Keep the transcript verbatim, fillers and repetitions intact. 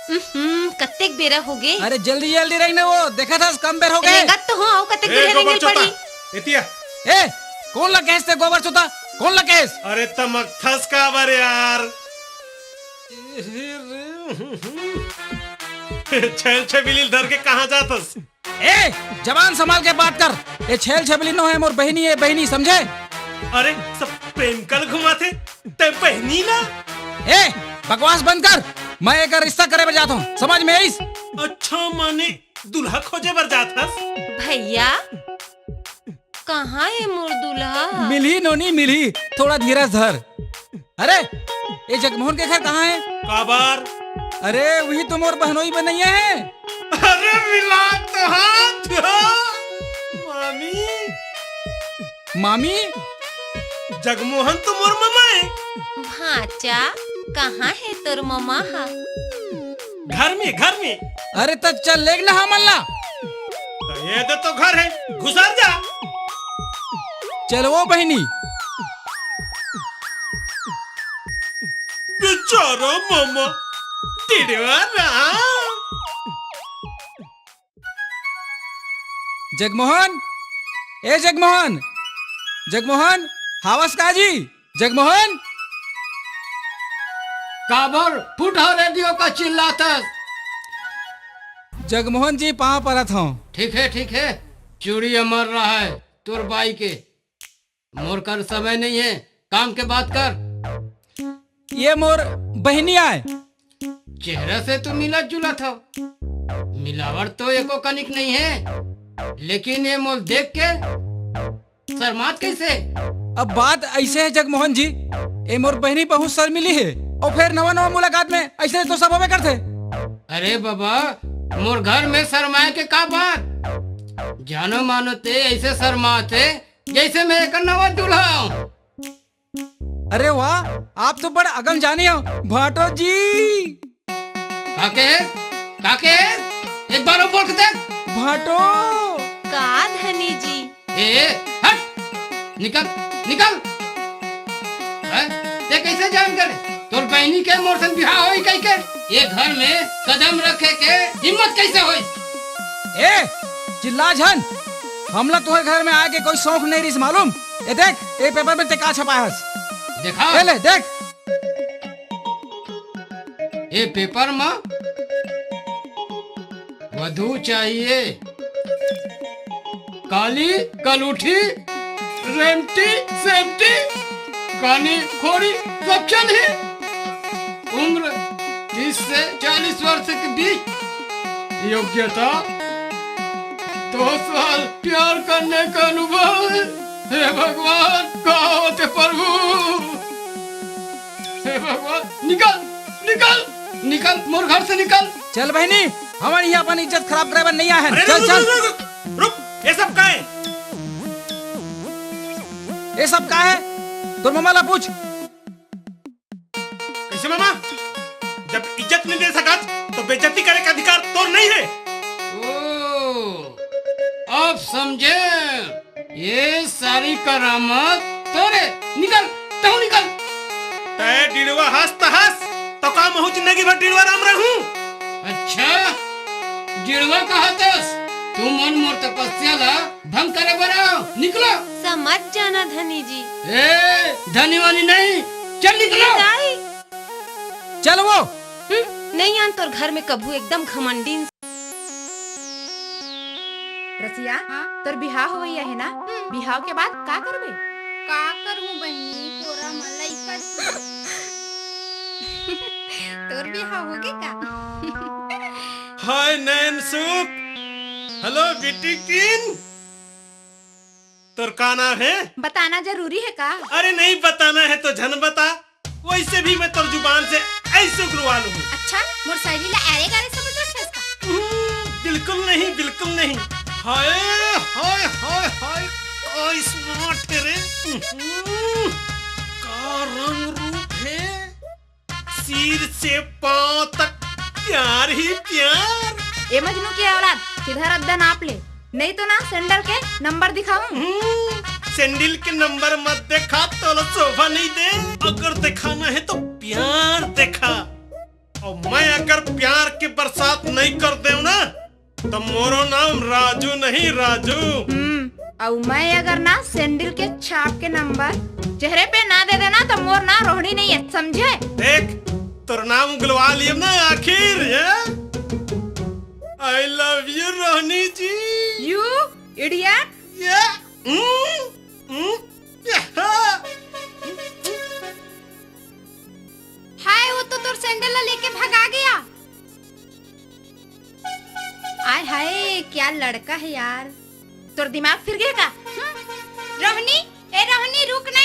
हम्म, कतेक बेरा होगे? अरे जल्दी जल्दी रही ना, वो देखा था कम बेर होगे। रेंगत तो हो, अउ कतेक ए, बेरा गोबर रेंगे चोता, पड़ी? एतिया। ए, कोन ला कहेस ते गोबर चोता? कोन ला कहेस? अरे तमकथस काबर यार? छैल छबिली ल धर के कहाँ जाथस? ए, जबान संभाल के बात कर। ए छैल छबिली नो हे, मोर बहिनी हे, बहिनी, समझे? अरे, सब प्रेम कल घुमाथे, ते बहिनी ला? ए, बकवास बंद कर। मैं एकर रिश्ता करे बर जात हूँ, समझ में आइस? अच्छा, माने दूल्हा खोजे बर जात हस? भैया, कहाँ हे मोर दूल्हा? मिलही नोनी, मिलही, थोड़ा धीरज धर। अरे, ए जगमोहन के घर कहाँ हे? काबर? अरे, वही तो मोर बहनोई बनैया हे। अरे, मिला तो हाथ हो। मामी। मामी? जगमोहन तो मोर ममा हे। भांचा, कहाँ हे तोर ममा हा? घर में, घर में। अरे, त चल लेग ना हमन ला। त ये दे तो घर हे, घुसर जा। चल वो बहिनी। बेचारा मामा, टिड़वा राम। जगमोहन, ए जगमोहन, जगमोहन, हावस का जी? जगमोहन? काबर फुटहा रेडियो का चिल्लाथस? जगमोहन जी, पाँव परत हौं। ठीक हे, ठीक हे, चूड़ी अमर रहय तोर बाई के। मोर कर समय नइ हे, काम के बात कर। ये मोर बहिनी आय। चेहरा से तो मिलत जुलत हव, मिलावट तो एको कनिक नइ हे, लेकिन ये मोर देख के शर्मात कइसे? अब बात अइसे हे जगमोहन जी, ए मोर बहिनी बहुत शर्मिली हे, अउ फेर नवा नवा मुलाकात में अइसे तो सब होबे करथे। अरे बबा, मोर घर में शर्माए के का बात? जानो मानो ते अइसे शर्मात हे, जइसे मैं एकर नवा दूल्हा हौं। अरे वाह, आप तो बड़ अगम जानी हो, भाटो जी। का कहे? का कहे? एक बार अउ बोल के देख। भाटो। का धनी जी? ए, ए, हट! निकल, निकल! हैं? ते कइसे जान करे? तोर बहिनी के मोर संग बिहाव होही कहिके? ये घर में कदम रखे के हिम्मत कइसे होही? ए, चिल्ला झन। हमला तुंहर घर में आए के कोई शौक नइ रिहिस मालूम? ए देख, ए पेपर में ते का छपाए हस? देखा। ए ले, देख। ए पेपर म वधू चाहिए, काली, कलूठी, रेमटी, सेमटी, कानी, खोरी, सब चलही। उम्र तीस से चालीस वर्ष के बीच। योग्यता, दो साल प्यार करने का अनुभव। हे भगवान, का होथे प्रभु? हे भगवान, निकल, निकल, निकल, मोर घर से निकल। चल बहिनी, हमन इहाँ अपन इज्जत खराब करे बर नइ आए हन। अरे चल, रुक, चल। रुक, रुक, रुक, ये सब का हे? ये सब का हे? तोर ममा ला पूछ। कइसे मामा? जब इज्जत नइ दे सकत, तो बेइज्जती करे के अधिकार तोर नइ हे। ओ, अब समझे। ये सारी करामत तोरे। निकल, तहूँ निकल। तैं डिड़वा हस त हस, तो का महूँ जिंदगी भर डिड़वा राम रहूँ? अच्छा, डिड़वा कहतस? तुमन मोर तपस्या ला भंग करे बर आव, निकलो। समझ जाना धनी जी। ए, धनी वानी नहीं, चल निकलो। दाई। चल वो। हम्म, नहीं आन तोर घर में कभू एकदम घमंडी इंसान। रसिया, हाँ? तोर बिहाव होवइया हे ना? हम्म। बिहाव के बाद का करबे? का करहूँ बहिनी, कोरा म लइका। तोर बिहाव होगे का? हाय नैन सुख। हेलो बिटिकिन। तोर का नाम हे? बताना जरूरी हे का? अरे नहीं बताना हे तो झन बता, वइसे भी मैं तोर जुबान से अइसे उगलवा लूँ। अच्छा, मोर सहेली ला अरे गारे समझथस का? हम्म, बिल्कुल नहीं, बिल्कुल नहीं। हाय, हाय, हाय, हाय, का smart हे रे। हम्म, का रंग रूप हे। सिर से पाँव तक प्यार ही प्यार। ए मजनू के औलाद, सीधा रद्दा नाप ले, नहीं तो ना सैंडल के नंबर दिखाऊं। हम्म, सैंडल के नंबर मत देखा, तोला शोभा नहीं दे। अगर दिखाना हे तो प्यार देखा। अउ मैं अगर प्यार के बरसात नहीं कर देव ना, त मोरो नाम राजू नहीं, राजू। हम्म, अउ मैं अगर ना सैंडल के छाप के नंबर चेहरे पे ना दे देना, त मोर नाम रोहिणी नहीं है, समझे? देख, तोर नाम उगलवा लियम ना आखिर, ये? I love you, Rohini ji. You idiot। ये? हम्म? हम्म? ये? हाय, वो तो तोर सैंडल ला लेके भगा गया। आय हाय, क्या लड़का है यार। तोर दिमाग फिर गया का? हम्म? रोहिणी, ए रोहिणी, रुक ना